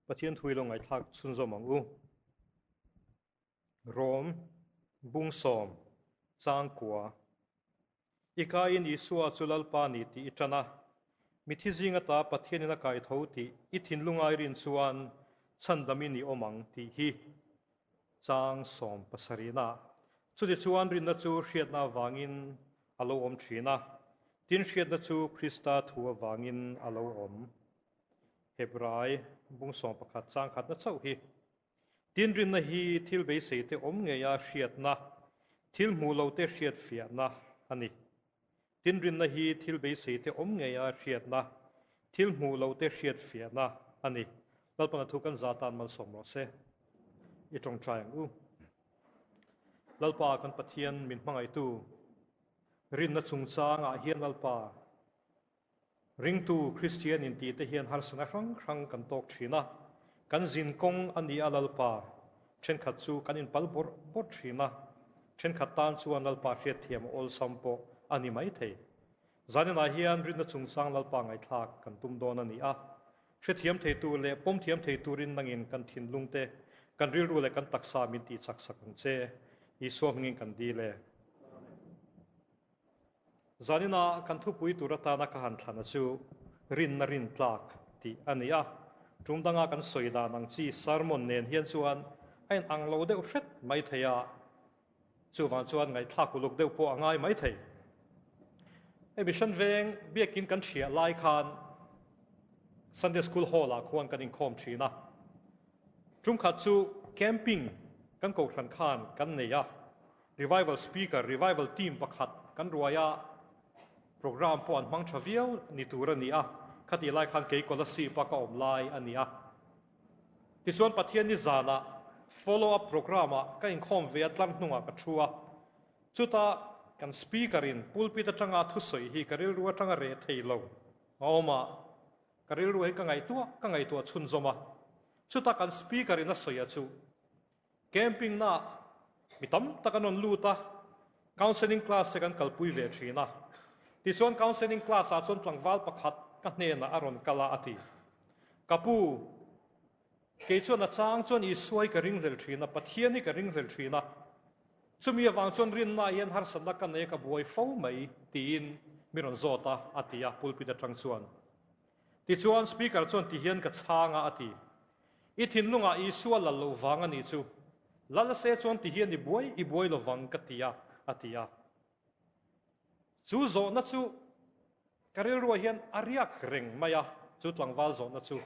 Pathian thui lo ngaihthlak chhunzawm ang u. Rom bung sawm chang kua. I kaiin Isua chu Lalpa ni tih i ṭan a, mithi zing ata Pathianin a kai tho tih i thinlungai rin chuan chhandamin i awm ang tih hi chang 17 ah. Chutichuan rinna chu hriatna avangin a lo awm ṭhin a, tin hriatna chu Krista thu avangin a lo awm. Hebrai bung 11 chang khatna chauh hi. Tin rinna hi thil beisei te awm ngeia hriatna, thil hmuh lo te hriat fiahna a ni. Tin rinna hi thil beisei te awm ngeia hriatna, thil hmuh lo te hriat fiahna a ni. Lalpan a thu kan za tan malsawm rawh se. I tawngtai ang u. Lalpa kan Pathian min hmangaihtu, rinna chungchangah hian Lalpa, Ringtu Kristian inti te hian harsana hrang hrang kan tawk thin a, kan zin kawng a ni a Lalpa, thenkhat chu kan inpal bawrh bawrh thin a, thenkhat tan chuan Lalpa hriatthiam awlsam pawh a ni mai thei. Zaninah hian rinna chungchang Lalpa ngaihthlak kan tum dawn a ni a, hrethiam theitu leh pawmthiam thei turin nangin kan thinlung te, kan rilru leh kan taksa min tihchak sak ang che. Isua hmingin kan dil e. Zanina kan thupui tur atana ka han thlana chu rinna rin tlak tih a ni a. Tum danga kan sawi dan ang chi sermon nen hian chuan a in ang lo deuh hret mai thei a, chuvang chuan ngaihthlak uluk deuh pawh a ngai mai thei. Hei mission veng biakin kan thiah lai khan Sunday School Hall ah khuan kan inkhawm thin a. Tum khat chu camping kan kohhran khan kan nei a. Revival speaker, revival team pakhat kan ruai a, program pawh an hmang tha viau ni tur a ni a, khatih lai khan kei Kolasib a ka awm lai a ni a. Tichuan Pathian ni zanah follow up program ah ka inkhawm ve a, tlang hnungah ka thu a, chutah kan speaker in pulpit atanga thusawi hi ka rilru atanga reh thei lo a awm a, ka rilru hi ka ngaihtuah ka ngaihtuah chhunzawm a, chutah kan speaker in a sawi a chu Camping na mi tam tak an rawn lut a, counselling class te kan kalpui ve thin a. Tichuan counselling class ah chuan tlangval pakhat ka hnenah a rawn kal a a ti. Ka pu, kei chuan a chang chuan Isua hi ka ringhlel thin a, Pathian hi ka ringhlel thin a. Chumi avang chuan rinna ah hian harsatna ka nei a, ka buai fo mai tiin mi rawn zawt a a ti a pulpit atang chuan. Tichuan speaker chuan tihian ka chhang a a ti. I thinlungah Isua lal loh vang a nih chu. Lal se chuan ti hian i buai i buai lo vang ka ti a, a ti a. Chu zawhna chu ka rilruah hian a riak reng mai a, chu tlangval zawhna chu.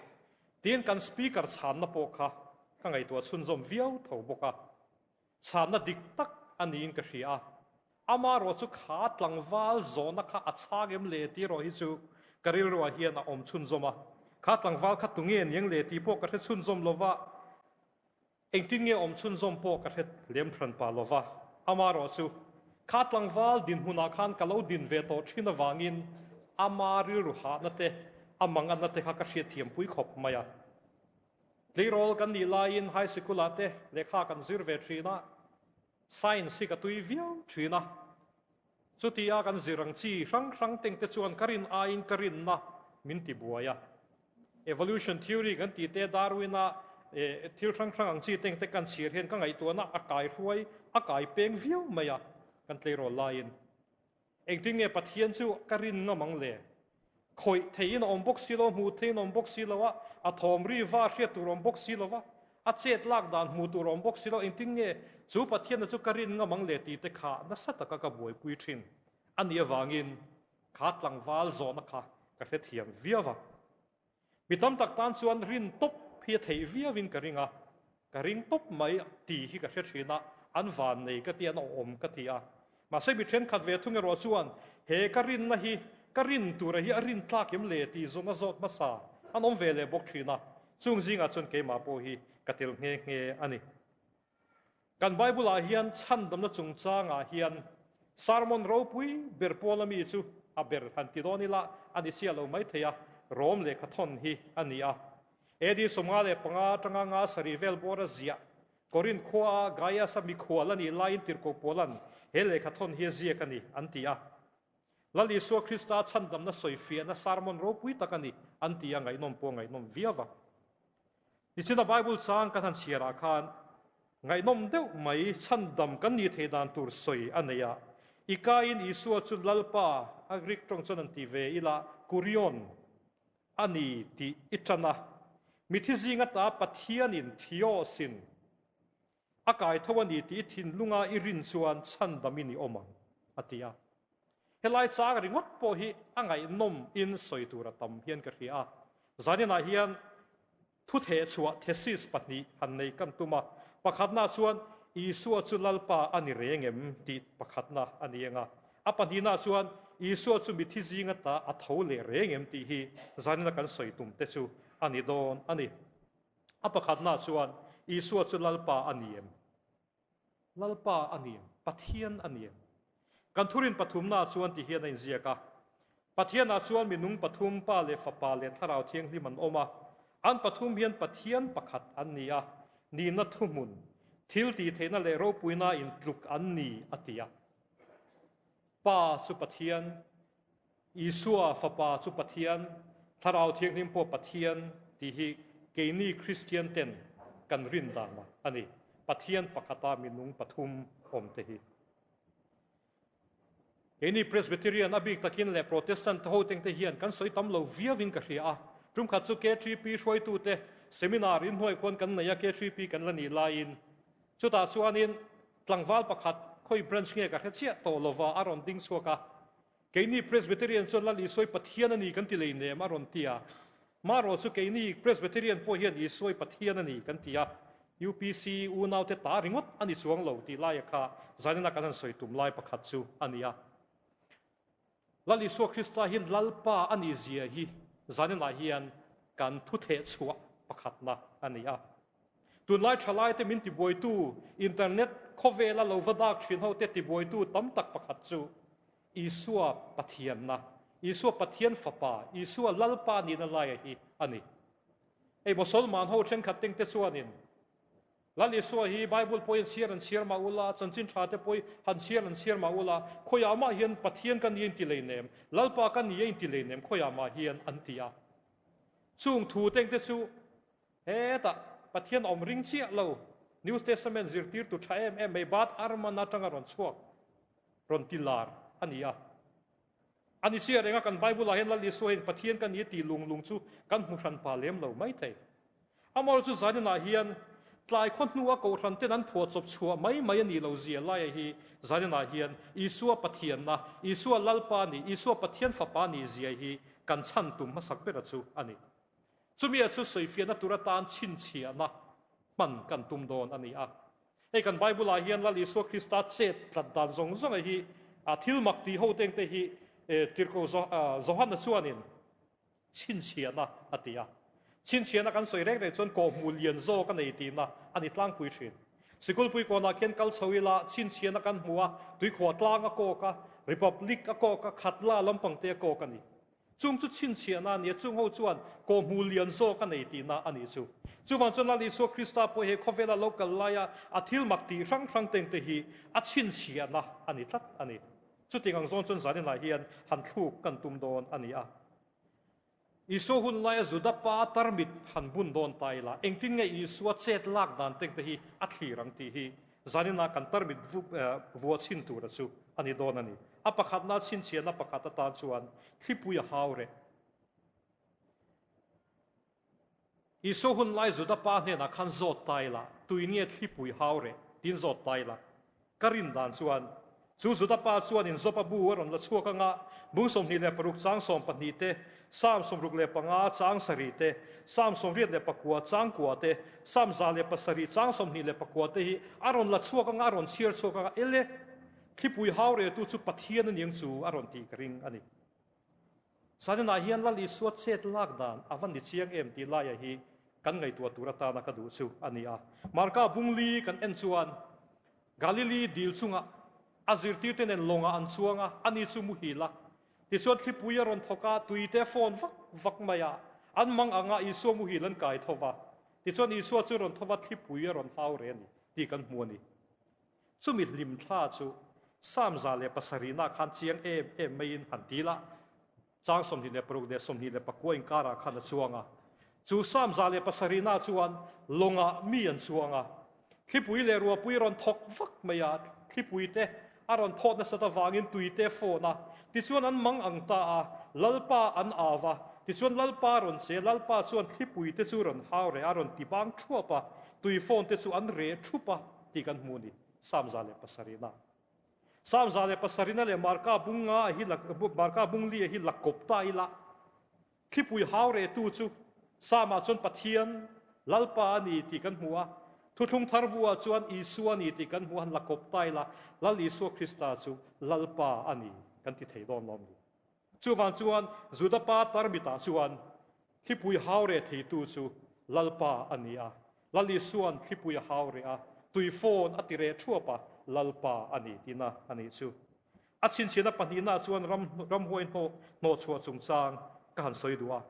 Tiin kan speaker chhanna pawh kha ka ngaihtuah chhunzawm viau tho bawk a. Chhanna dik tak a niin ka hria a. Amaherawh chu kha tlangval zawhna kha a chhang em le tih erawh hi chu ka rilruah hian a awm chhunzawm a. Kha tlangval kha tunge niang le tih pawh ka hre chhunzawm lo va, engtin nge awm chhunzawm pawh ka hre lem hran pah lo va. Amaherawh chu kha tlangval dinhmunah khan ka lo din ve tawh thin avangin ama rilru hahna te, a manganna te kha ka hriatthiampui khawp mai a. Tleirawl kan nih laiin high sikul ah te lehkha kan zir ve thin a, science hi ka tui viau thin a. Chutia kan zir ang chi hrang hrang teng te chuan ka rin aiin ka rinna min ti buai a. Evolution theory kan tih te, Darwin a thil hrang hrang ang chi teng te kan chhir hian ka ngaihtuahna a kai hruai, a kai peng viau mai a kan tleirawl laiin. Engtin nge Pathian chu ka rin ngam ang le? Khawih theihin a awm bawk si lo, hmuh theihin a awm bawk si lo a, a thawm ri va hriat tur a awm bawk si lo va, a chet lak dan hmuh tur a awm bawk si lo. Engtin nge chu Pathianna chu ka rin ngam ang le tih te kha nasa taka ka buaipui thin a nih avangin kha tlangval zawhna kha ka hrethiam viau a. Mi tam tak tan chuan rin tawp hi a theih viauin ka ring a, ka ring tawp mai tih hi ka hre thin a, an van nei ka ti a, an awm ka ti a. Mahse mi thenkhat ve thung erawh chuan he ka rinna hi ka rin tura hi a rin tlak em le tih zawhna zawt hmasa an awm ve leh bawk thin a, chung zingah chuan keimah pawh hi ka tel nghe nghe a ni. Kan Bible ah hian chhandamna chungchangah hian sermon ropui ber pawl ami chu a ber han ti dawn ila a ni sia lo mai thei a, Rom lehkha thawn hi a ni a. AD 55 atanga nga sarih vel bawra ziah Korinth khua a Gaius a mikhual a nih laiin tirhkoh Paula'n he lehkha thawn hi a ziak a ni an ti a. Lal Isua Krista chhandamna sawifiahna sermon ropui tak a ni an ti a, ngaihnawm pawh a ngaihnawm viau a. Nichina Bible chang kan han chhiarah khan ngaihnawm deuh mai chhandam kan nih theih dan tur sawi a nei a. I kaiin Isua chu Lalpa, a Greek tawng chuan an ti ve ila, Kurion, a ni tih i tan a. Mithi zing ata Pathianin Theos-in a kai tho a ni tih i thinlunga i rin chuan chhandamin i awm ang, a ti a. Helai chang ringawt pawh hi a ngaihnawm in sawi tur a tam hian ka hria a. Zaninah hian thutheh chhuah thesis pahnih han nei kan tum a. Pakhatna chuan Isua chu Lalpa a ni reng em tih pakhatna a ni ang a. A pahnihna chuan Isua chu mithi zing ata a tho leh reng em tih hi zanina kan sawi tum te chu a ni dawn a ni. A pakhatna chuan Isua chu Lalpa a ni em? Lalpa a ni em? Pathian a ni em? Kan thurin pathumna chuan ti hian a inziak a, Pathianah chuan minung pathum, Pa leh Fapa leh Thlarau Thianghlim an awm a, an pathum hian Pathian pakhat an ni a, nihna thuhmun, thil tihtheihna leh ropuina intluk an ni, a ti a. Pa chu Pathian, Isua Fapa chu Pathian, Thlarau Thianghlim pawh Pathian tih hi keini Kristian ten kan rin dan a ni. Pathian pakhata minung pathum awm te hi. Keini Presbyterian a bik takin leh Protestant ho teng te hian kan sawi tam lo viauin ka hria a. Tumkhat chu KTP hruaitute seminar inhnuai khuan kan nei a, KTP kan la nih laiin chutah chuanin tlangval pakhat khawi branch nge ka hre chiah tawh lova a rawn ding chhuak a. Keini Presbyterian chuan Lal Isuai Pathian a ni kan ti lei nem a rawn ti a. Marawh chu keini Presbyterian pawh hian Isuai Pathian a ni kan ti a. UPC unaute ta ringawt a ni chuang lo tih laia kha zanina kan han sawi tum lai pakhat chu a ni a. Lal Isua Krista hi Lalpa a nih zia hi zaninah hian kan thutheh chhuah pakhatna a ni a. Tunlai thalaite min tibuaitu internet khawvela lo va dak thin hote tibuaitu tam tak pakhat chu Isua Pathianna, Isua Pathian Fapa, Isua Lalpa nihna laia hi a ni. Hei Mosolman ho thenkhat tengte chuanin Lal Isua hi Bible pawhin chhiar an chhiar mah ula, chanchin tha te pawh han chhiar an chhiar mah ula, khawiah mah hian Pathian ka ni a inti lei nem, Lalpa ka ni a inti lei nem khawiah mah hian an ti a. Chung thu tengte chu Hetah Pathian awm ring chiah lo, New Testament zirtirtu tha em em mai Bart Ehrman atanga rawn chhuak, rawn ti lar a ni a. A ni chiah renga kan Bible ah hian Lal Isua hian Pathian ka ni tih lung lung chu kan hmu hran pa lem lo mai thei. Amaherawhchu chu zaninah hian tlai khaw hnua kohhran ten an phuah chawp chhuah mai mai a nih lo zia laia hi zaninah hian Isua Pathianna, Isua Lalpa nih, Isua Pathian Fapa nih zia hi kan chhan tum hmasak bera chu a ni. Chumia chu sawifiahna tur atan chhinchhiahna hman kan tum dawn a ni a. Hei kan Bible-ah hian Lal Isua Krista chet tlat dan zawng zawnga hi a thil mak tih ho tengte hi Tirhkoh Johana chuanin chhinchhiahna a ti a. Chhinchhiahna kan sawi reng reng chuan kawhhmuh lian zawk a nei tihna a ni tlangpui thin. Sikulpui kawnah khian kal chho ila chhinchhiahna kan hmu a, tuikhuah tlang a kawk a, Republic a kawk a, Khatla lampangte a kawk a ni. Chung chu chhinchhiahna a ni a, chung ho chuan kawhhmuh lian zawk a nei tihna a nih chu. Chuvang chuan Lal Isua Krista pawh he khawvela lo kal laia a thil mak tih hrang hrang tengte hi a chhinchhiahna a ni tlat a ni. Chutiang ang zawng chuan zaninah hian han thluk kan tum dawn a ni a. Isua hun laia Juda pa tarmit han bun dawn ta ila, engtin nge Isua chet lak dan tengte hi a thlir ang tih hi zaninah kan tarmit vuah chhin tura chu a ni dawn a ni. A pakhatna chhinchhiahna pakhat atan chuan thlipui a hau reh. Isua hun lai Juda pa hnenah khan zawt ta ila, tui nge thlipui hau reh? tiin zawt ta ila. Ka rin dan chuan, chu Juda pa chuanin Job-a bu a rawn la chhuak anga, bung 26 chang 12 te, Psalm 65 chang sarih te, Psalm 89 chang kua te, Psalm 107 chang 24 te hi a rawn la chhuak anga, a rawn chhiar chhuak anga, Ele! Thlipui hau retu chu Pathian a niang chu a rawn tih ka ring a ni. Zaninah hian Lal Isua chet lak dan a va ni chiang em tih laia hi kan ngaihtuah tur atana ka duh chu a ni a. Marka bungli kan en chuan Galili dil chungah a zirtirte nen lawngah an chuang a, ani chu muhil a. Tichuan thlipui a rawn thawk a, tuite fawn vak vak mai a, an mang anga Isua muhil an kai tho va. Tichuan Isua chu rawn tho va, thlipui a rawn hau re a ni tih kan hmu a ni. Chumi hlim thla chu Psalm 107-ah khan chiang em em maiin han ti la, chang 26 leh 29 inkarah khan a chuang a. Chu Sam 107na chuan lawngah mi an chuang a, thlipui leh ruahpui rawn thawk vak mai a, thlipui te a rawn thawt nasat avangin tui te fawn a, tichuan an mang ang ta a, Lalpa an au a, tichuan Lalpa rawn che, Lalpa chuan thlipui te chu rawn hau reh a, rawn ti bang thuap a, tui fawn te chu an reh thup a tih kan hmu a ni, Sam 107na. Sam 107na leh Marka bung nga hi Marka bung li hi la kawp ta ila, Thlipui hau rehtu chu Samah chuan Pathian, Lalpa a ni tih kan hmu a, Thuthlung thar buah chuan Isua a ni tih kan hmu a, han la kawp ta ila, Lal Isua Krista chu Lalpa a ni kan ti thei dawn lawm ni? Chuvang chuan Juda pa tarmitah chuan thlipui hau reh theitu chu Lalpa a ni a, Lal Isua'n thlipui a hau reh a, tui fawn a ti reh thuap a, Lalpa a ni tihna a nih chu. A chhinchhiahna pahnihnaah chuan ram ramhuai hnawh hnawhchhuah chungchang ka han sawi duh a.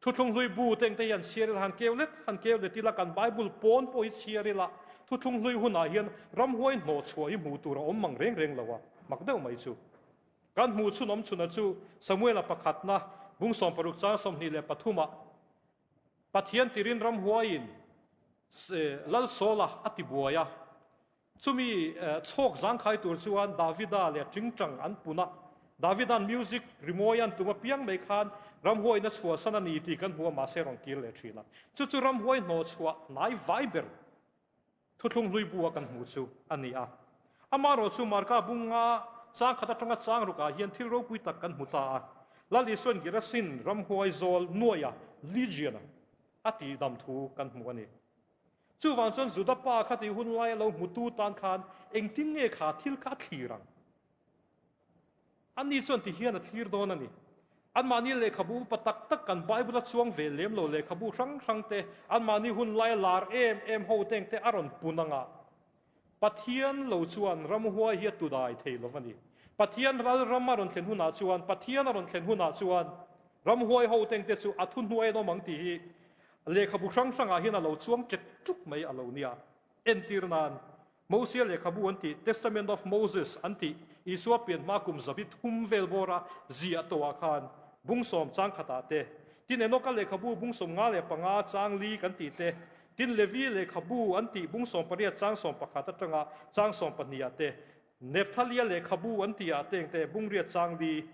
Thuthlung hlui bu te engte hi han chhiar ila, han keu let han keu let ila, kan Bible pawn pawh hi chhiar ila, thuthlung hlui hunah hian ramhuai hnawhchhuah hi hmuh tur a awm mang reng reng lo a, mak deuh mai chu. Kan hmuh chhun awm chhuna chu Samuela pakhatna bung 60 chang 23ah Pathian tirin ramhuaiin Lal Sawla a tibuai a, Chumi chhawk zangkhai tur chuan Davida leh Tingtang an pun a, Davida'n music rimawi an tum apiang mai khan ramhuaina chhuahsan a ni tih kan hmu a, mahse rawn kir leh thin a. Chu chu ramhuai hnawhchhuah hnai vai ber thuthlung hlui bu a kan hmuh chu a ni a. Amaherawh chu Marka bunga chang khat atanga chang rukah hian thil ropui tak kan hmu ta a. Lal Isua'n Gerasin ramhuai zawl nuaia Legion-a a tihdam thu kan hmu a ni. Chuvang chuan Juda pa kha tih hun laia lo hmutu tan khan engtin nge kha thil kha a thlir ang? Ani chuan ti hian a thlir dawn a ni. Anmahni lehkhabu upa tak tak kan Bible a chuang ve lem lo lehkhabu hrang hrang te, anmahni hun laia lar em em ho te engte a rawn pun anga Pathian lo chuan ramhuai hi a tudai thei lo a ni. Pathian ral ram a rawn thlen hunah chuan, Pathian a rawn thlen hunah chuan ramhuai ho tengte chu a thuhnuai an awm ang tih hi lehkhabu hrang hrangah hian a lo chuang ṭek ṭuk mai a lo nia. Entir nan, Mosia lehkhabu an tih, Testament of Moses an tih, Isua pian hma kum zabi thum vel bawra ziah tawhah khan bung sawm chang khatah te, tin Enoka lehkhabu bung 55 chang li kan tih te, Tin, Levi lehkhabu an tih bung 18 chang 11 atanga chang 12 ah te, Nephtalia lehkhabu an tih ah te engte bung riat chang li,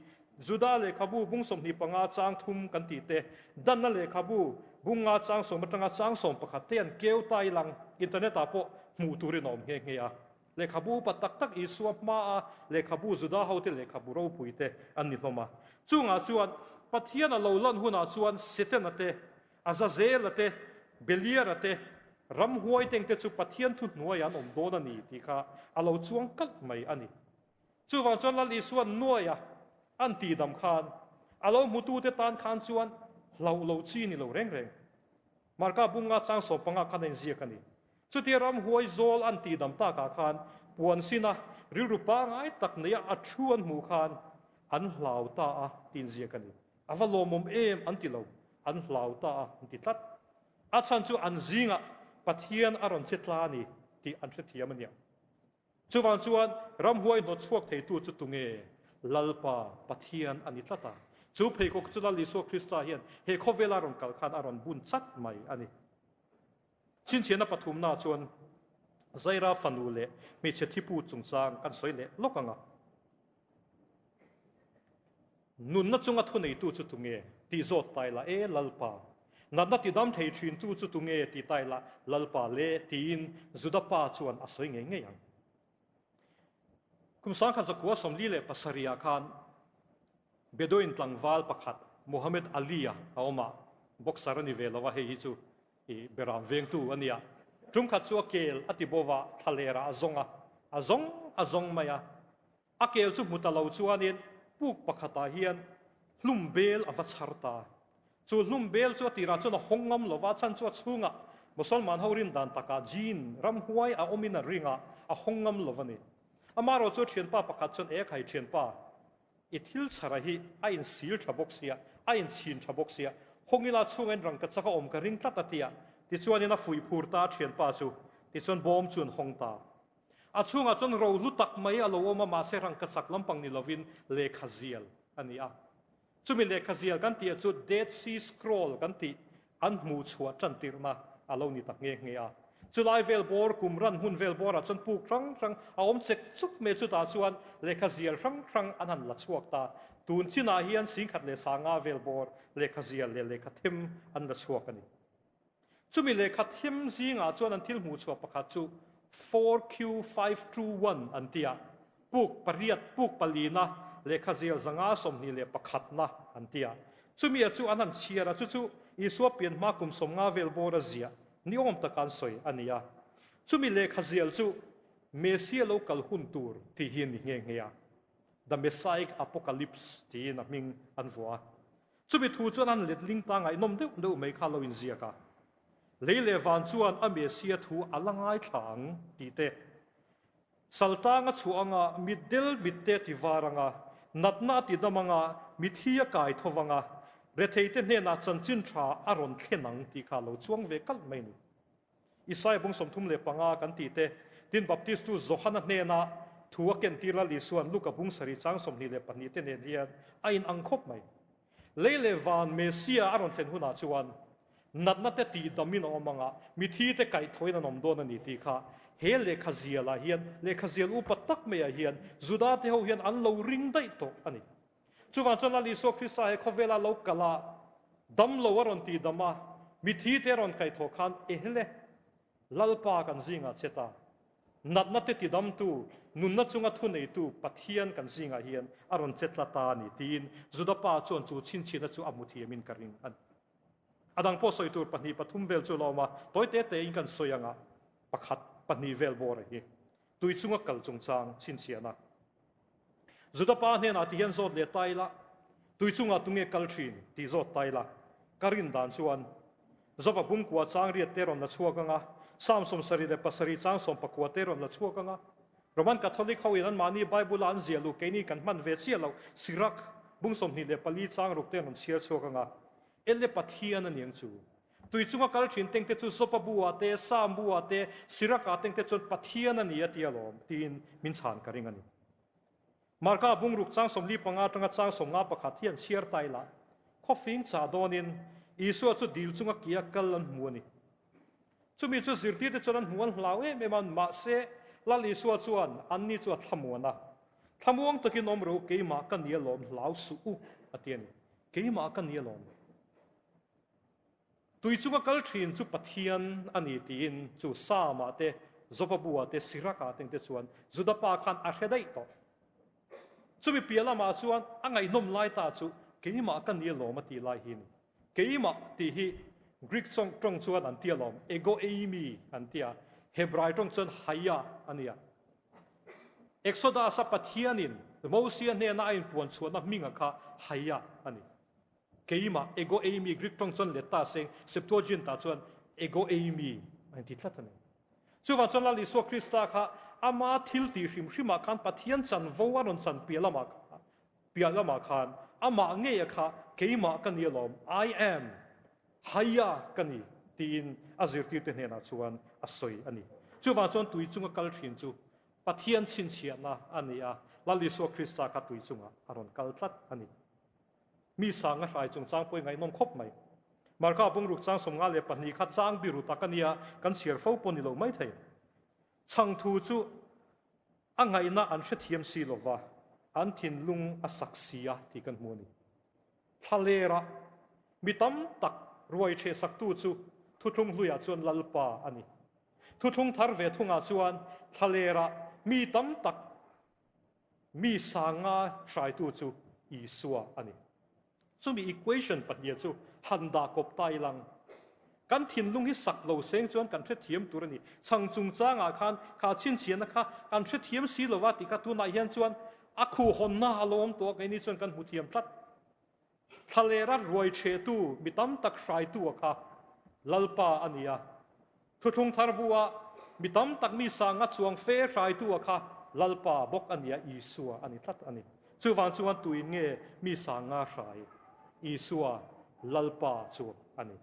Juda lehkhabu bung 25 chang thum kan tih te, Danna lehkhabu bung nga chang sawm atanga chang 11 te an keu ta ilang internet ah pawh hmuh turin a awm nghe nghe a. Lehkhabu upa tak tak Isua hmaa lehkhabu Juda hote lehkhabu ropui te an ni hlawm a. Chungah chuan Pathian a lo lan hunah chuan Setana te, Azazela te, Beliara te, ramhuai tengte chu Pathian thu hnuaiah an awm dawn a ni tih kha a lo chuang kalh mai a ni. Chuvang chuan Lal Isua'n nuaia an tihdam khan a lo hmutute tan khan chuan hlauh lo chi ni lo reng reng. Marka bunga chang 15 khan a inziak a ni. Chutia ramhuai zawl an tihdam takah khan puan sina rilru pangai tak neia a thu an hmuh khan an hlau ta a tih inziak a ni. A va lawmawm em an ti lo, an hlau ta a an ti tlat. A chhan chu an zingah Pathian a rawn che tla a ni tih an hrethiam a nia. Chuvang chuan ramhuai hnawt chhuak theitu chu tunge? Lalpa Pathian a ni tlat a. Chu pheikhawk chu Lal Isua Krista hian he khawvela rawn kal khan a rawn bun chat mai a ni. Chhinchhiahna pathumna chuan Zaira fanu leh hmeichhe thipu chungchang kan sawi leh lawk ang a. Nunna chunga thuneitu chu tunge? tih zawt ta ila, E Lalpa, natna tidam thei thintu chu tunge? ti ta ila, Lalpa le, tiin Juda pa chuan a sawi ngei ngei ang. Kum 1947 ah khan Bedouin tlangval pakhat Muhammad Ali-a a awm a, boxer a ni ve lo a, hei hi chu i beram vengtu a nia. Tum khat chu a kel a ti bova, thlalerah a zawng a, a zawng a zawng mai a. A kel chu hmu ta lo chuanin puk pakhatah hian hlum bel a va chhar ta. Chu hlum bel chu a tirah chuan a hawng ngam lo va, chhan chu a chhungah Mosolman ho rin dan takah jinn, ramhuai a awmin a ring a, a hawng ngam lo a ni. Amaherawh chu thianpa pakhat chuan, E khai thianpa, i thil chhara hi a insil tha bawk sia, a inchhin tha bawk sia, hawngila chhungah in rangka chak a awm ka ring tlat a ti a. Tichuanin a fuih phur ta a thianpa chu, tichuan bawm chu an hawng ta. A chhungah chuan ro hlu tak mai a lo awm a, mahse rangka chak lampang ni lovin lehkha zial a ni a. Chumi lehkha zial kan tih ah chu Dead Sea Scroll kan tih. an hmuh chhuah tan tirhna a lo ni ta nghe nghe a. Chulai vel bawr kum ran hmun vel bawrah chuan puk hrang hrang a awm chek chuk mai a, chutah chuan lehkha zial hrang hrang an han la chhuak ta. Tun chinah hian 10,150 vel bawr lehkha zial leh lehkha them an la chhuak a ni. Chumi lehkha them zingah chuan an thil hmuh chhuah pakhat chu 4Q521 an ti a, puk pariat puk palina lehkha zial 521na an ti a. Chumi a chu an han chhiar a, chu chu Isua pian hma kum 50 vel bawra ziah ni awm taka an sawi a ni a. Chumi lehkha zial chu Messia lo kal hun tur tih hi a ni nghe nghe a, The Messiah Apocalypse tiin a hming an vuah a. Chumi thu chuan an letling ta ngaihnawm deuh deuh mai kha lo inziak a, Lei leh van chuan a Messia thu a la ngaithla ang tih te, Saltang a chhuah anga mitdel mitte a ti var anga, natna a ti dam anga, mithi a kai tho vanga, retheite hnenah chanchin tha a rawn thlen ang tih kha a lo chuang ve kalh mai a ni. Isaia bung 35 kan tih te, tin Baptistu Johana hnena thu a kentir Lal Isua'n Luka bung sarih chang 22 te nen hian a inang khawp mai. Lei leh van Messia a rawn thlen hunah chuan natna te tihdamin a awm ang a, mithi te kaihthawhin an awm dawn a ni tih kha he lehkha zialah hian, lehkha zial upa tak maiah hian Juda te ho hian an lo ring daih tawh a ni. Chuvang chuan Lal Isua Krista he khawvela lo kal a, dam lo a rawn tihdam a, mithi te a rawn kaihthawh khan ehle Lalpa kan zingah che ta. Natna te tidamtu, nunna chunga thuneitu Pathian kan zingah hian a rawn che tlat ta a ni tiin Juda pa chuan chu chhinchhiahna chu a hmu thiamin ka ring a ni. A dang pawh sawi tur pahnih pathum vel chu lawm a, tawi te tein kan sawi anga pakhat pahnih vel bawr a hi. Tui chunga kal chungchang chhinchhiahna. Juda pa hnenah ti hian zawt leh ta ila, tui chungah tunge kal thin tih zawt ta ila, ka rin dan chuan Joba bungkua chang riat te rawn la chhuak anga, Psalm 77 chang 19 te rawn la chhuak anga, Roman Catholic ho in anmahni Bible a an ziah luh keini kan hman ve chiah loh Sirach bung 24 chang ruk te an rawn chhiar chhuak anga, Ele Pathian a niang chu. Tui chunga kal thin teng te chu Joba bu ah te, Psalm bu ah te, Sirach ah teng te chuan Pathian a ni a ti alawm tiin min chhan ka ring a ni. Marka bungruk chang 45 atanga chang 51 hi an chhiar ta ila, khawfing chah dawnin Isua chu dil chunga kia kal an hmu a ni. Chumi chu zirtirte chuan an hmu an hlau em em a, mahse Lal Isua chuan anni chu a thlamuan a, Thlamuang takin awm rawh u, keimah ka ni alawm, hlau suh u, a ti a ni. Keimah ka ni alawm. Tui chunga kal thin chu Pathian a ni tiin chu Psalm-ah te, Joba bu-ah te, Sirach-ah te te chuan Juda pa khan a hre daih tawh. Chumi piah lamah chuan a ngaihnawm lai ta chu keimah ka ni alawm a tih lai hi a ni. Keimah tih hi Greek tawng chuan an ti alawm, ego eimi an ti a, Hebrai tawng chuan haya a ni a. Exodus-a Pathianin Mosia hnena a inpuan chhuahna hminga kha haya a ni. Keimah, ego eimi, Greek tawng chuan let ta seng, Septuagint ah chuan ego eimi a inti tlat a ni. Chuvang chuan Lal Isua Krista kha ama thil tih hrim hrimah khan Pathian chanvo a rawn chan piah lamah piah lamah khan amah ngeia kha keimah ka ni alawm, I am, haia ka ni tiin a zirtirte hnenah chuan a sawi a ni. Chuvang chuan tui chunga kal thin chu Pathian chhinchhiahna a ni a, Lal Isua Krista kha tui chungah a rawn kal tlat a ni. Mi sanga hrai chungchang pawh i ngaihnawm khawp mai. Marka bungruk chang 52 kha chang biru tak a nia, kan chhiar fo pawh ni lo mai thei. Chhangthu chu a ngaihna an hrethiam si lova, an thinlung a sak si a tih kan hmu a ni. Thlalera mi tam tak ruai ṭheh saktu chu thuthlung hluiah chuan Lalpa a ni. Thuthlung thar ve thungah chuan thlalera mi tam tak Mi sanga hraitu chu Isua a ni. Chumi equation pahnih chu han dah kawp ta ilang. Kan thinlung hi sak lo seng chuan kan hrethiam tur a ni. Chhang chungchangah khan kha chhinchhiahna kha kan hrethiam si lova tih kha tunah hian chuan a khuhhawnna a lo awm tawh a, keini chuan kan hmu thiam tlat. Thlalera ruai ṭhehtu mi tam tak hraitu a kha Lalpa a ni a. Thuthlung thar bu-a mi tam tak mi sanga chuang fe hraitu a kha Lalpa bawk a ni a, Isua a ni tlat a ni. Chuvang chuan tuin nge mi sanga hrai? Isua, Lalpa chu a ni.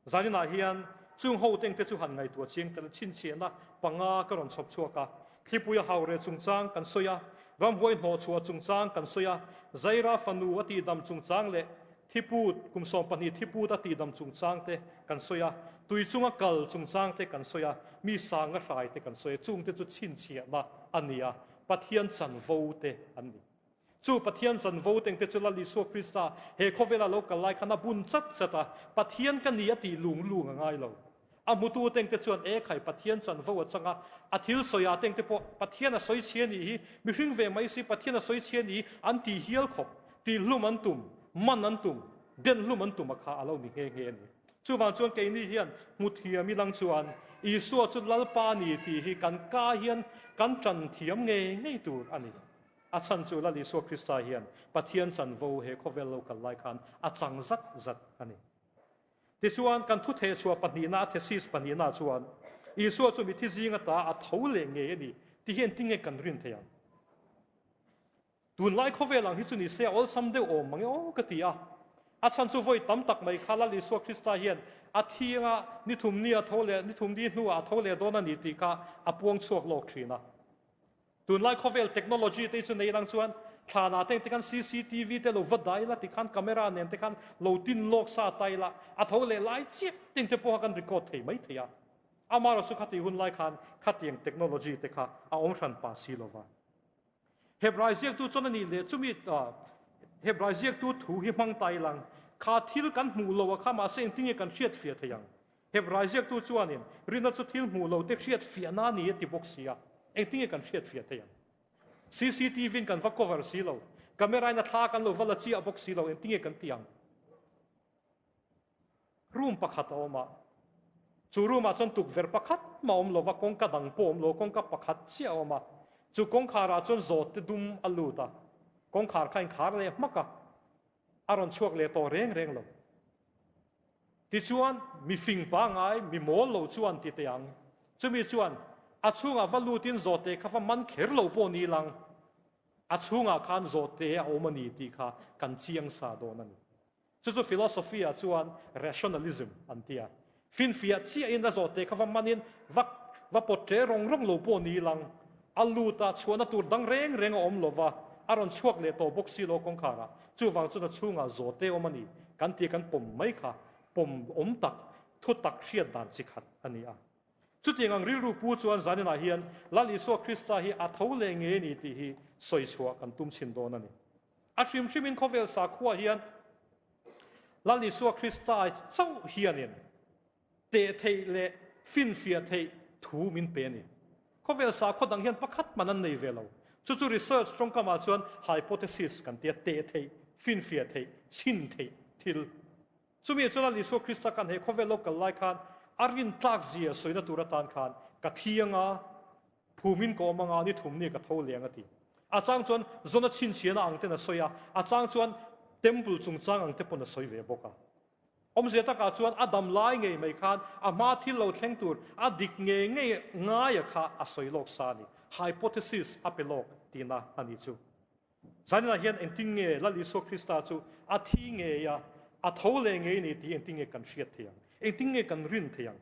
Zaninah hian chung ho tengte chu han ngaihtuah chiang tel chhinchhiahna panga ka rawn chhawp chhuak a. Thlipui a hau reh chungchang kan sawi a, ramhuai hnawhchhuah chungchang kan sawi a, Zaira fanu a tihdam chungchang leh. Thiput, kum 12 thiput a tihdam chungchang te kan sawi a, tui chunga kal chungchang te kan sawi a, mi sanga hrai te kan sawi a, chungte chu chhinchhiahna a ni a, Pathian chanvo te an ni. Chu Pathian chanvo teng te chu Lal Isua Krista he khawvela lo kal lai khan a bun chat chat a, Pathian ka ni a tih lung lung a ngai lo. A hmutu teng te chuan e khai Pathian chanvo a chang a, a thil sawi ah teng te pawh Pathian a sawi chhia nih hi, mihring ve mai si Pathian a sawi chhia nih hi an ti hial khawp, tih hlum an tum, man an tum, den hlum an tum a kha a lo ni nghe nghe a ni. Chuvang chuan keini hian hmu thiam i lang chuan Isua chu Lalpa ni tih hi kan ka hian kan tan thiam ngei ngei tur a ni. A chhan chu Lal Isua Krista hian Pathian chanvo he khawvel lo kal lai khan a chang zat zat a ni. Tichuan, kan thu thehchhuah pahnihna, a thesis pahnihna chuan Isua chu mithi zing ata a tho leh ngei a ni tih hi engtin nge kan rin thei ang? Tunlai khawvel ang hi chu ni se a awlsam deuh awm mang e aw ka ti a. A chhan chu vawi tam tak mai kha Lal Isua Krista hian a thianga ni thum ni a tho leh ni thum ni hnuah a tho leh dawn a ni tih kha a puang chhuak lawk thin a. Tunlai khawvel technology te hi chu nei lang chuan thlanah te engte khan CCTV te lo va dai la tikhan camera nen te khan lo tin lawk sa ta ila a tho leh lai chiah te engte pawh kha kan record thei mai thei a. Amaherawhchu khati hun lai khan khatiang technology te kha a awm hran pah si lova. Hebrai ziaktu chuan a nih leh chumi Hebrai ziaktu thu hi hmang ta ilang kha thil kan hmuh lo a kha mahse engtin nge kan hriat fiah thei ang? Hebrai ziaktu chuanin rinna chu thil hmuh lo te hriat fiahna a ni a ti bawk si a, engtin nge kan hriat fiah thei ang? CCTV in kan va cover si lo, camera in a thla kan lo va la chiah bawk si lo, engtin nge kan ti ang? Room pakhat a awm a, chu room ah chuan tukverh pakhat mah a awm lo va, kawngka dang pawh a awm lo, kawngka pakhat chiah a awm a, chu kawngkhar ah chuan zawt te dum a lut a, kawngkhar kha a inkhar leh hmak a, a rawn chhuak leh tawh reng reng lo. Tichuan, mi fing pangngai, mi mawl lo chuan ti teh ang. Chumi chuan a chhungah va lutin zawhte kha va man kher lo pawh ni lang, a chhungah khan zawhte a awm a ni tih kha kan chiang sa dawn a ni. Chu chu philosophy-ah chuan rationalism an ti a. Finfiah chiahin a zawhte kha va manin va va pawt ṭe rawng rawng lo pawh ni lang, a lut a, chhuahna tur dang reng reng a awm lo va, a rawn chhuak leh tawh bawk si lo kawngkharah. Chuvang chuan a chhungah zawhte awm a ni kan tih kan pawm mai kha pawm awm tak, thu tak hriat dan chi khat a ni a. Chutiang ang rilru pu chuan zaninah hian Lal Isua Krista hi a tho leh ngei a ni tih hi sawi chhuah kan tum chhin dawn a ni. A hrim hrimin khawvel sakhua hian Lal Isua Krista chauh hianin teh theih leh finfiah theih thu min pe a ni. Khawvel sakhua dang hian pakhat man an nei ve lo. Chu chu research tawngkamah chuan hypothesis kan tia, teh theih, finfiah theih, chhin theih thil. Chumi chuan Lal Isua Krista khan he khawvel lo kal lai khan a rintlak zia sawina tur atan khan ka thi anga, Phumin ka awm anga ni thum ni ka tho leng a ti. A chang chuan Zona chhinchhiahna ang ten a sawi a, a chang chuan Temple chungchang ang te pawn a sawi ve bawk a. Awmzia takah chuan a dam lai ngei mai khan a hma thil lo thleng tur a dik ngei ngei ngaia kha a sawi lawk sa a ni. Hypothesis a pe lawk tihna a ni chu. Zaninah hian engtin nge Lal Isua Krista chu a thi ngei a, a tho leh ngei ni tih engtin nge kan hriat thei ang? Engtin nge kan rin thei ang?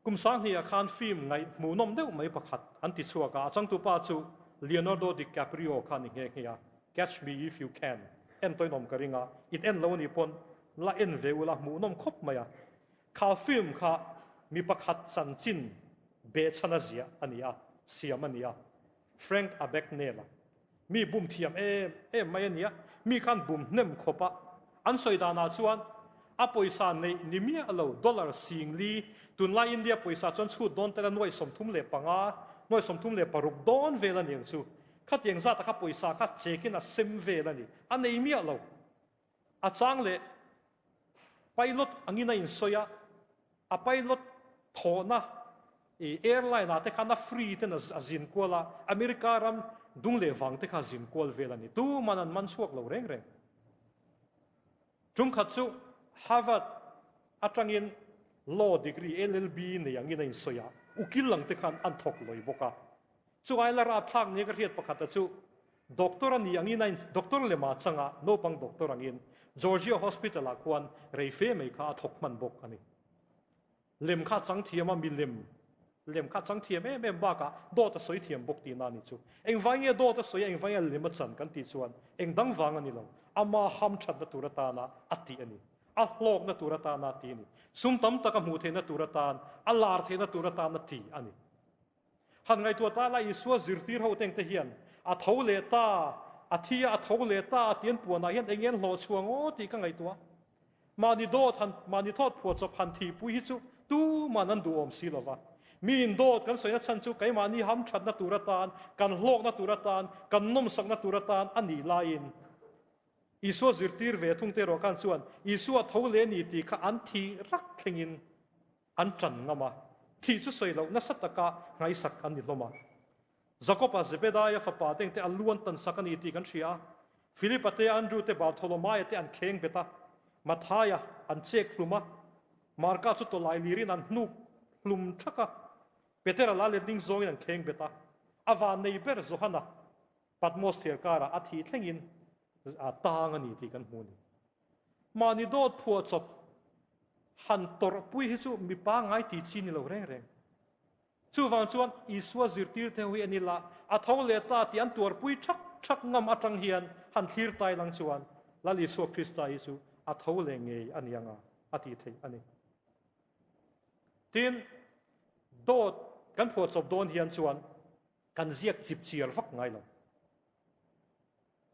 Kum 2000 ah khan film ngaih hmuhnawm deuh mai pakhat an ti chhuak a, a changtupa chu Leonardo DiCaprio kha a ni nghe nghe a, Catch Me If You Can en tawinawm ka ring a, in en lo a nih pawn la en ve ula hmuhnawm khawp mai a. Kha film kha mi pakhat chanchin behchhana ziah a ni a, siam a ni a, Frank Abagnale-a mi bum thiam em em mai a nia, mi khan bum hnem khawp a, an sawi danah chuan a pawisa neih ni miah lo dollar 4000, tunlai India pawisa chuan chhut dawn tel a 35, 36 dawn vel a ni ang chu, khatiang zata kha pawisa kha chekin a sem vel a ni, a nei miah lo. A chang leh pilot angin a insawi a, a pilot thawhna i airline ah te khan a free ten a zin kual a, America ram dung leh vang te kha a zin kual vel a ni. Tuman an man chhuak lo reng reng. Tumkhat chu Harvard atangin law degree LLB nei angin a insawi a, ukil ang te khan an thawk lawi bawk a. Chu aila rapthlak nia ka hriat pakhat a chu Doctor a nih angin a in Doctor lema changa naupang doctor angin Georgia Hospital ah khuan rei fe mai kha a thawk hman bawk a ni. Lem kha a chang thiam a, milem lem kha a chang thiam em em bakah dawt a sawi thiam bawk tihna a ni chu. Engvai nge dawt a sawi a, engvai nge lem a chan kan tih chuan eng dang vang a ni lo. ama hamthatna tur atana a tih a ni. A hlawkna tur atana a ti a ni. Sum tam tak a hmuh theihna tur atan, a lar theihna tur atan a ti a ni. Han ngaihtuah ta la, Isua zirtir ho tengte hian a tho leh ta, a thi a, a tho leh ta a ti an puanah hian eng nge an hlawh chhuah ngaw tih ka ngaihtuah. Mahni dawt han, mahni thawt phuah chawp han thihpui hi chu tuman an duhawm si lo va. Miin dawt kan sawina chhan chu keimahni hamthatna tur atan, kan hlawkna tur atan, kan nawmsakna tur atan a nih laiin Isua zirtir ve thung te erawh khan chuan Isua tho leh ni tih kha an thih rak thlengin an ṭan ngam a, thih chu sawi loh nasa taka nghaisak an ni hlawm a. Jakob-a Zebedaia fapa tengte a lu an tansak a ni tih kan hria a, Philip-a te, Andrew te, Bartholomaia te an kheng bet a, Matthaia an chek hlum a, Marka chu tawlai lirin an hnuk hlum ṭhak a, Petera la letling zawngin an kheng bet a, a vannei ber Johana Patmos thiar karah a thih thlengin a tang a ni tih kan hmu a ni. Mahni dawt phuah chawp han tawrhpui hi chu mi pangngai tih chi ni lo reng reng. Chuvang chuan Isua zirtirte ho hi an ila a tho leh ta tih an tuarpui thak thak ngam atang hian han thlir tai lang chuan Lal Isua Krista hi chu a tho leh ngei a ni anga a tih theih a ni. Tin, dawt kan phuah chawp dawn hian chuan kan ziak chip chiar vak ngai lo.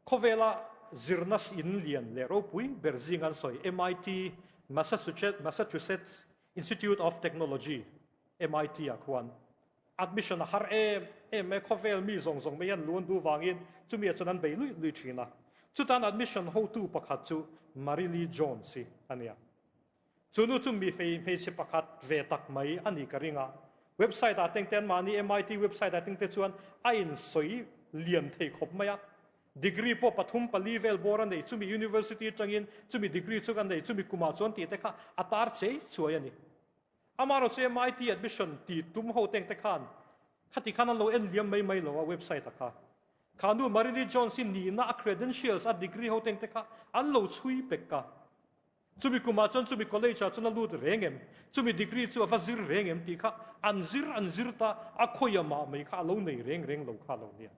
Khawvela zirna in lian leh ropui ber zing an sawi MIT, Massachusetts Institute of Technology, MIT ah khuan admission a har em em mai, khawvel mi zawng zawng mai an lu an duh vangin chumi ah chuan an bei luih luih thin a. Chutan admission hotu pakhat chu Marilee Jones hi a nia. Chu nu chu mi hmeichhe pakhat ve tak mai a nih ka ring a, website ah tengte anmahni MIT website ah tengte chuan a insawi lian thei khawp mai a. Degree pawh pathum pali vel bawr a nei, chumi university atangin chumi degree chu ka nei, chumi kumah chuan tih te kha a tar chei chuai a ni. Amaherawhchu chu MIT admission tih tum ho tengte khan khati khan an lo en liam mai mai lo a website ah kha. Kha nu Marilee Jones hi nihna a credentials a degree ho tengte kha an lo chhui pek a. Chumi kumah chuan chumi college ah chuan a lut reng em? Chumi degree chu a va zir reng em tih kha an zir an zir ta, a khawia mah mai kha a lo nei reng reng lo kha a lo nia.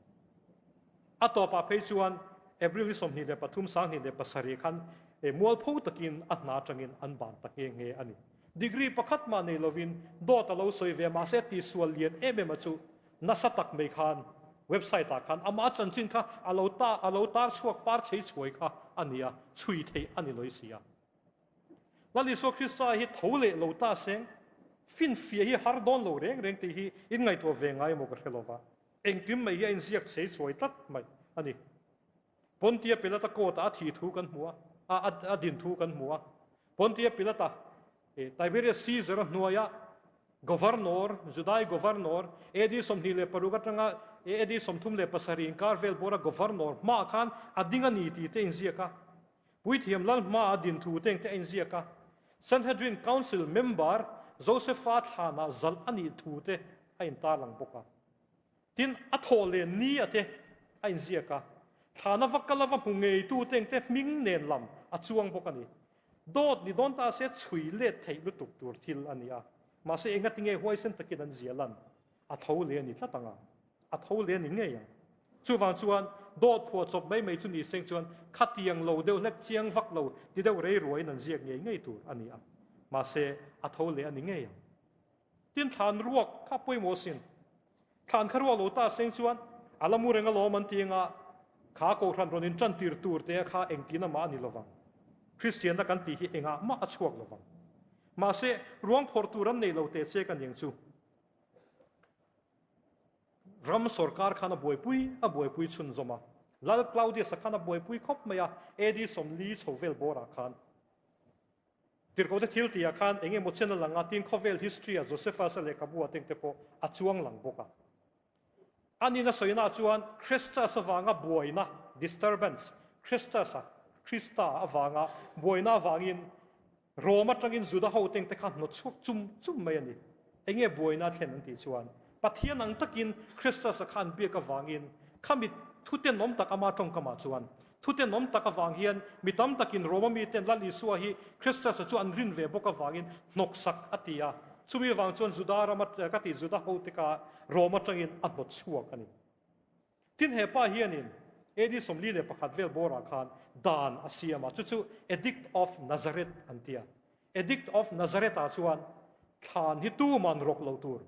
A tawpah phei chuan April ni 23 27 khan mualpho takin a hna atangin an ban ta nghe nghe a ni. Degree pakhat mah nei lovin dawt a lo sawi ve mahse tihsual lian em em a chu nasa tak mai khan website ah khan amah chanchin kha a lo ta a lo tar chhuak par chei chhuai kha a ni a, chhui theih a ni lawih si a. Lal Isua Krista hi tho leh lo ta seng, finfiah hi har dawn lo reng reng tih hi in ngaihtuah ve ngai emaw ka hre lova, engkim mai hi a inziak chei chhuai tlat mai a ni. Pontia Pilata court ah a thih thu kan hmu a, a a din thu kan hmu a. Pontia Pilata, Tiberius Caesar a hnuaia Governor, Judai Governor, AD 26 atanga AD 37 inkar vel bawra Governor hmaah khan a ding a ni tih te a inziak a. Puithiam lal hmaah a din thu te engte a inziak a. Sanhedrin Council member Josepha thlanah zalh a nih thu te a intarlang bawk a. Tin, a thawh leh ni a te a inziak a, thlana va kal a va hmu ngeitu te engte hming nen lam a chuang bawk a ni. Dawt ni dawn ta se chhui let theih lutuk tur thil a ni a, mahse engati nge huaisen takin an zia lan? A tho leh a ni tlat ang a, a tho leh a ni ngei ang. Chuvang chuan dawt phuah chawp mai mai chu ni seng chuan khatiang lo deuh hlek chiang vak lo ti deuh rei ruaiin an ziak ngei ngei tur a ni a, mahse a tho leh a ni ngei ang. Tin thlan ruak kha pawimawh sin. Thlan kha ruak lo ta seng chuan a la mu reng alawm an ti anga kha kohhran rawn in tan tir tur te kha engtin amah a ni lovang. Kristianna kan tih hi engah mah a chhuak lovang. Mahse ruang phawrh tur an nei lo teh che ka niang chu. Ram sorkar khan a buaipui a buaipui chhunzawm a. Lal Claudius-a khan a buaipui khawp mai a, AD 40 chho vel bawrah khan. Tirhkohte thil tihah khan eng emaw chen a lang a, tin khawvel history-ah Josephus-a lehkhabu-ah teng te pawh a chuang lang bawk a. A nihna sawinaah chuan Christus avanga buaina, disturbance, Christus-a, Krista, avanga buaina avangin Rome atangin Juda ho teng te kha hnawt chhuak chum chum mai a ni. Eng nge buaina a thlen an tih chuan Pathian ang takin Christus-a kha an biak avangin khami thutenawm tak ama tawngkamah chuan Thutenawm tak avang hian mi tam takin Roma miten Lal Isua hi Christus-a chu an rin ve bawk avangin hnawksak a ti a. Chumi avang chuan Juda rama ka tih Juda hote kha Rome atangin a hnawt chhuak a ni. Tin he pa hianin AD 41 vel bawrah khan dan a siam a, chu chu Edict of Nazareth an ti a. Edict of Nazareth ah chuan thlan hi tuman rawk lo tur,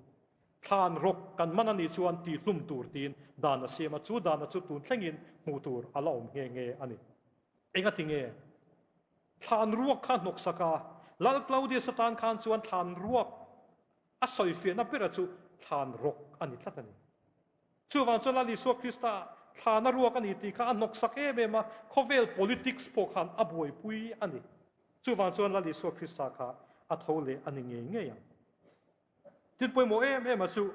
thlan rawk kan man a nih chuan tihhlum tur tiin dan a siam a, chu dana chu tun thlengin hmuh tur a la awm nghe nghe a ni. Engati nge? Thlan ruak kha hnawksak a, Lal Claudius atan khan chuan thlan ruak a sawifiahna bera chu thlan rawk a ni tlat a ni. Chuvang chuan Lal Isua Krista thlana ruak a ni tih kha a hnawksak em em a, khawvel politics pawh khan a buaipui a ni. Chuvang chuan Lal Isua Krista kha a tho leh a ni ngei ngei ang. Thil pawimawh em em a chu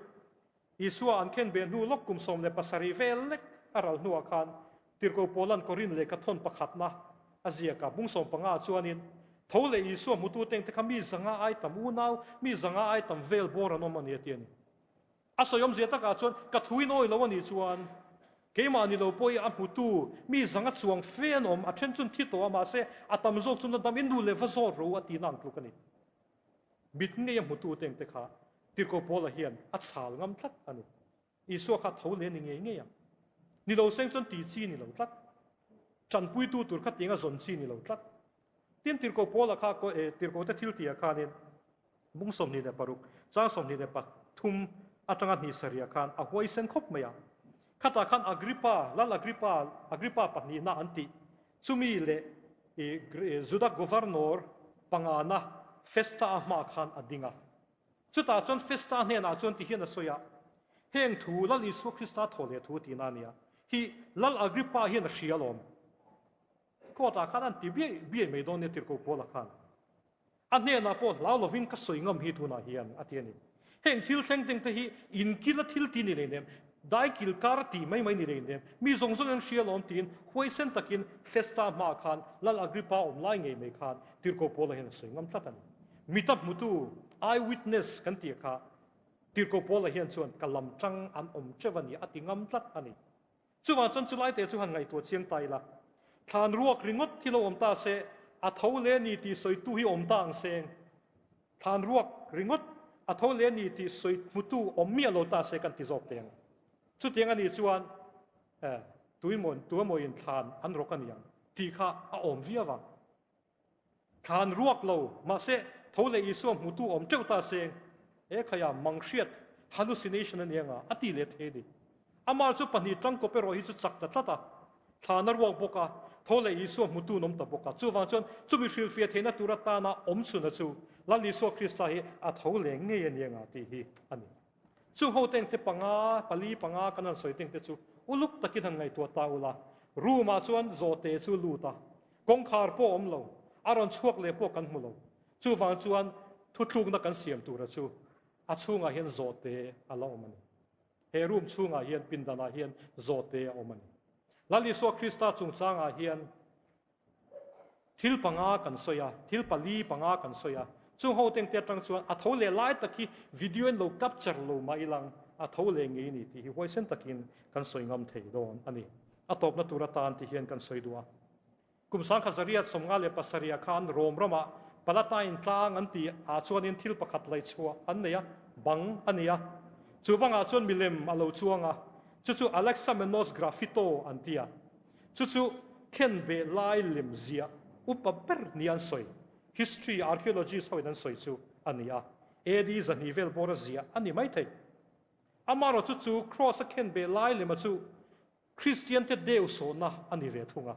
Isua an khen beh hnu lawk kum 17 vel lek a ral hnuah khan Tirhkoh Paula'n Korin lehkha thawn pakhatna a ziak a, bung 15 chuanin, Tho leh Isua hmutu tengte kha mi zanga ai tam unau, mi zanga ai tam vel bawr an awm a ni a ti a ni. A sawi awmzia takah chuan ka thu in awi lo a nih chuan keimah ni lo pawh hi a hmutu mi zanga chuang fe an awm, a then chun thi tawh a mahse a tam zawk chu na dam in duh leh va zawt ro a tihna ang tluk a ni. Mit ngei a hmutu te engte kha Tirhkoh Paula hian a chhal ngam tlat a ni. Isua kha tho leh a ni ngei ngei ang. Ni lo seng chuan ti chi ni lo tlat. Tanpuitu tur kha tiang a zawn chi ni lo tlat. Tin Tirhkoh Paula kha Tirhkoh te thil tihah khanin Bung 26, chang 23 atanga hnih sarihah khan a huaisen khawp mai a. Khatah khan Agrippa, Lal Agrippa, Agrippa pahnihna an tih chumi leh Juda Governor pangana Festa-a hmaah khan a ding a. Chutah chuan Festa hnenah chuan ti hian a sawi a, Heng thu Lal Isua Krista thaw leh thu tihna a nia. Hi Lal Agrippa hian a hria alawm. Court-ah khan an ti biai biai mai dawn nia Tirhkoh Paula khan. A hnenah pawh hlau lovin ka sawi ngam hi tunah hian a ti a ni. Heng thil thleng teng te hi inkil a thil ti ni lei nem, dai kil kar a ti mai mai ni lei nem, mi zawng zawng an hria alawm tiin huaisen takin Festa hmaah khan Lal Agrippa awm lai ngei mai khan Tirhkoh Paula hian a sawi ngam tlat a ni. Mita hmutu, eye witness, kan tih kha Tirhkoh Paula hian chuan ka lam tang an awm teuh a ni a ti ngam tlat a ni. Chuvang chuan chulai te chu han ngaihtuah chiang ta ila, thlan ruak ringawt hi lo awm ta se, a tho leh a ni tih sawitu hi awm ta ang seng. Thlan ruak ringawt a tho leh a ni tih sawi hmutu awm miah lo ta se kan ti zawk teng. Chutiang a nih chuan tuimaw tuemawiin thlan an rawk a ni ang tih kha a awm viau ang. Thlan ruak lo, mahse tho leh Isua hmutu awm teuh ta se, he khaia mang hriat, hallucination, a nia nga, a ti leh thei a ni. Amah chu pahnih tangkawp erawh hi chu chak ta tlat a, thlan a ruak bawk a, tho leh Isua hmutu an awm ta bawk a. Chuvang chuan chumi hrilhfiah theihna tur atana awm chhuna chu Lal Isua Krista hi a tho leh ngei a nia nga tih hi a ni. Chung ho tengte panga, pali panga kan han sawi tengte chu uluk takin han ngaihtuah ta ula, room ah chuan zawhte chu lut a, kawngkhar pawh awm lo, a rawn chhuak leh pawh kan hmu lo. Chuvang chuan thuthlukna kan siam tura chu a chhungah hian zawhte a la awm a ni. He room chhungah hian pindanah hian zawhte a awm a ni. Lal Isua Krista chungchangah hian Thil panga kan sawi a, thil pali panga kan sawi a, chung ho tengte atang chuan a tho leh lai tak hi video in lo capture lo mah ilang a tho leh ngei ni tih hi huaisen takin kan sawi ngam thei dawn a ni. A tawpna tur atan ti hian kan sawi duh a. Kum 1757 ah khan Rom ramah Palatine tlang an tih ah chuanin thil pakhat laihchhuah an nei a, bang a ni a. Chu bangah chuan milem a lo chuang a, chu chu Alexamenos Graffito an ti a. Chu chu khenbeh lai lem ziah upa ber nia an sawi, history archaeologist hoin an sawi chu a ni a, AD 200 vel bawra ziah a ni maithei. Amaherawhchu chu Cross a khenbeh lai lema chu Kristian te deu sawhna a ni ve thung a.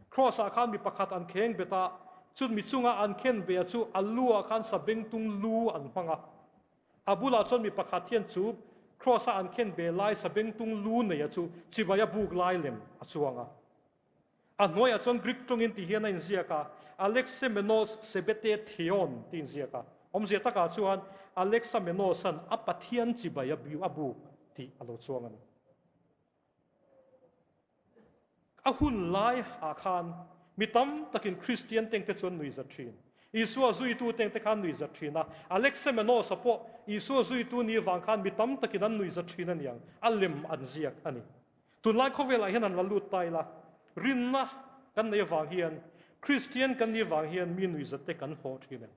Cross ah khan mi pakhat an kheng bet a, chun mi chunga an khenbeh a chu a lu ah khan sabengtung lu an hmang a. A bulah chuan mi pakhat hian chu Kraws-a an khen ve lai sabengtung lu neia chu chibai a buk lai lem a chuang a. A hnuaiah chuan Greek tawngin ti hian a inziak a, Alexamenos sebete theon ti inziak a. Awmzia takah chuan Alexamenos-a'n a Pathian chibai a buk tih a lo chuang a ni. A hun lai ah khan mi tam takin Kristian tengte chu an nui zat thin. Isua zuitu tengte khan an nui zat thin a. Alexamenos-a pawh Isua zuitu ni vang khan mi tam takin an nui zat thin a niang, a lem an ziak a ni. Tunlai khawvelah hian an la lut ta ila, rinna kan nei avang hian, Kristian kan nih vang hian mi nui zat te kan hlawh thin em?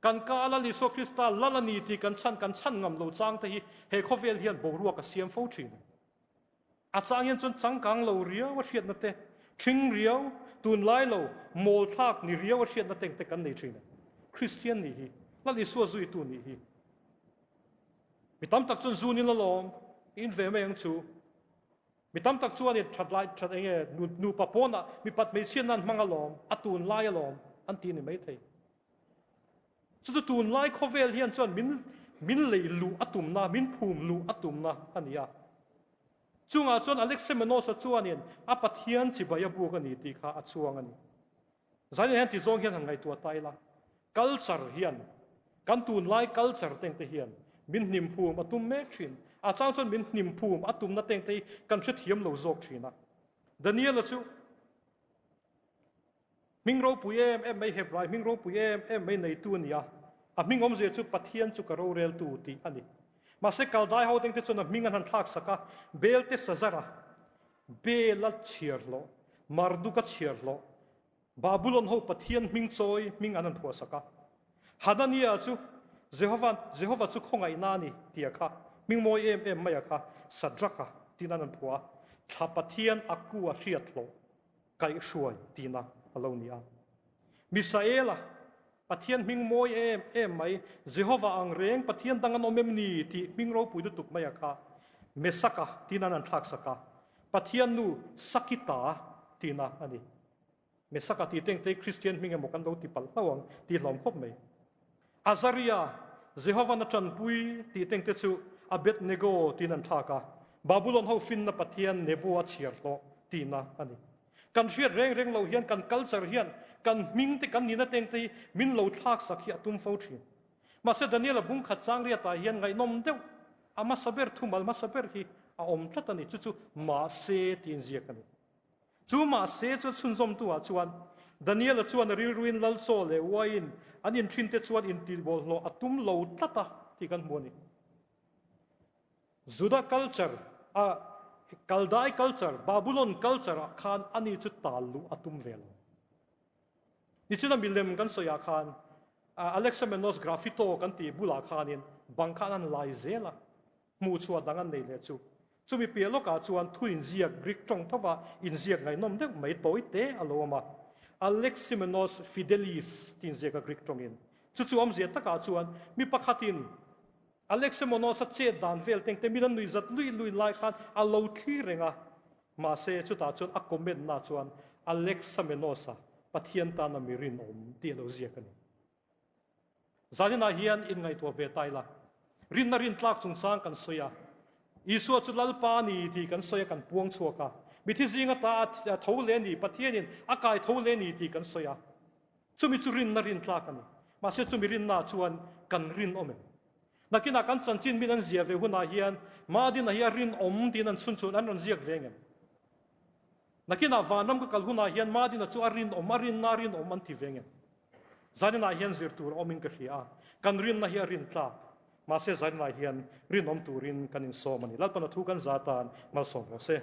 Kan ka Lal Isua Krista Lal a ni tih kan chhan kan chhan ngam lo chang te hi he khawvel hian boruak a siam fo thin. A chang hian chuan changkang lo riau a hriatna te, ṭhing riau, tunlai lo, mawl thlak ni riau a hriatna teng te kan nei ṭhin a. Kristian nih hi, Lal Isua zuitu nih hi. Mi tam tak chuan zun in alawm, in ve mai ang chu. Mi tam tak chuan in ṭhat lai ṭhat eng nge nupa pawnah mipat hmeichhia nan hmang alawm, a tunlai alawm an ti ni maithei. Chu chu tunlai khawvel hian chuan min min lei luh a tumna, min phum luh a tumna a ni a. Chungah chuan Alexamenos-a chuanin a Pathian chibai a buk a ni tih kha a chuang a ni. Zanin hian ti zawng hian han ngaihtuah ta ila, culture hian, kan tunlai culture tengte hian min hnim phum a tum mek thin. A chang chuan min hnim phum a tumna tengte hi kan hrethiam lo zawk thin a. Daniel-a chu Hming ropui em em mai Hebrai hming ropui em em mai neitu a ni a, a hming awmzia chu Pathian chu ka roreltu tih a ni. Mahse Kaldai ho dengte chuan a hming an han thlak sak a, Beltesazara, Bela chhiar hlawh, Marduka chhiar hlawh, Babulon ho Pathian hming chawi hming an han phuah sak a. Hanania chu Jehova, Jehova chu khawngaihna a ni tia kha hming mawi em em maia kha Sadraka tiin an han phuah a, thla Pathian Akua hriat hlawh. kaihhruai tihna a lo ni a. Misaela, Pathian hming mawi em em mai, Jehova ang reng Pathian dang an awm em ni tih hming ropui lutuk mai a kha Mesaka tiin an han thlaksak a, Pathian nu Sakita tihna a ni. Mesaka tih teng te Kristian hming emaw kan lo ti palh hlauh ang tih hlawm khawp mai. Azaria, Jehovan a ṭanpui tih teng te chu Abednego tiin an thlak a, Babulon ho finna pathian Nebo a chhiar hlawh tihna a ni. Kan hriat reng reng lo hian kan culture hian kan hming te kan nihna teng te hi min lo thlaksak hi a tum fo ṭhin. Mahse Daniel-a bung khat chang riatah hian ngaihnawm deuh a hmasa ber thumal hmasa ber hi a awm tlat a ni, chu chu mahse tiin ziak a ni. Chu mahse chu chhunzawmtu ah chuan Daniel-a chuan a rilruin lal chaw leh uaiin an inthinte chuan intihbawlhhlawh a tum lo tlat a tih kan hmu a ni. Juda culture a Kaldai culture, Babulon culture ah khan ani chu tal luh a tum ve lo. Nichina milem kan sawi ah khan Alexamenos Graffito kan tih bulah khanin bang khan an lai zel a. Hmuh chhuah dang an nei leh chu. Chumi piah lawkah chuan thu inziak Greek tawng thova inziak ngaihnawm deuh mai tawi te a lo awm a. Aleximenos Fidelis tih inziak a Greek tawngin. Chu chu awmzia takah chuan mi pakhatin Aleximonos-a chet dan vel teng te min an nui zat lui lui lai khan a lo thlir reng a. Mahse chutah chuan a comment-na chuan Alexamenos-a Pathian tana mi rinawm tih a lo ziak a ni. Zaninah hian inngaihtuah ve ta ila, rinna rintlak chungchang kan sawi a, Isua chu Lalpa a ni tih kan sawi a, kan puang chhuak a, mithi zinga ta a tho leh a ni, Pathianin a kai tho leh a ni tih kan sawi a, chumi chu rinna rintlak a ni. Mahse chumi rinnaah chuan kan rinawm em? Nakinah kan chanchin min an ziah ve hunah hian Madina hi a rinawm tiin an chhun chhun an rawn ziak ve ngem? Nakinah vanram ka kal hunah hian Madina chu a rinawm, a rinna a rinawm an ti ve ngem? Zaninah hian zir tur a awmin ka hria a, kan rinna hi a rin tlak. Mahse zaninah hian rinawm turin kan insawm a ni. Lalpana thu kan za tan malsawm rawh se.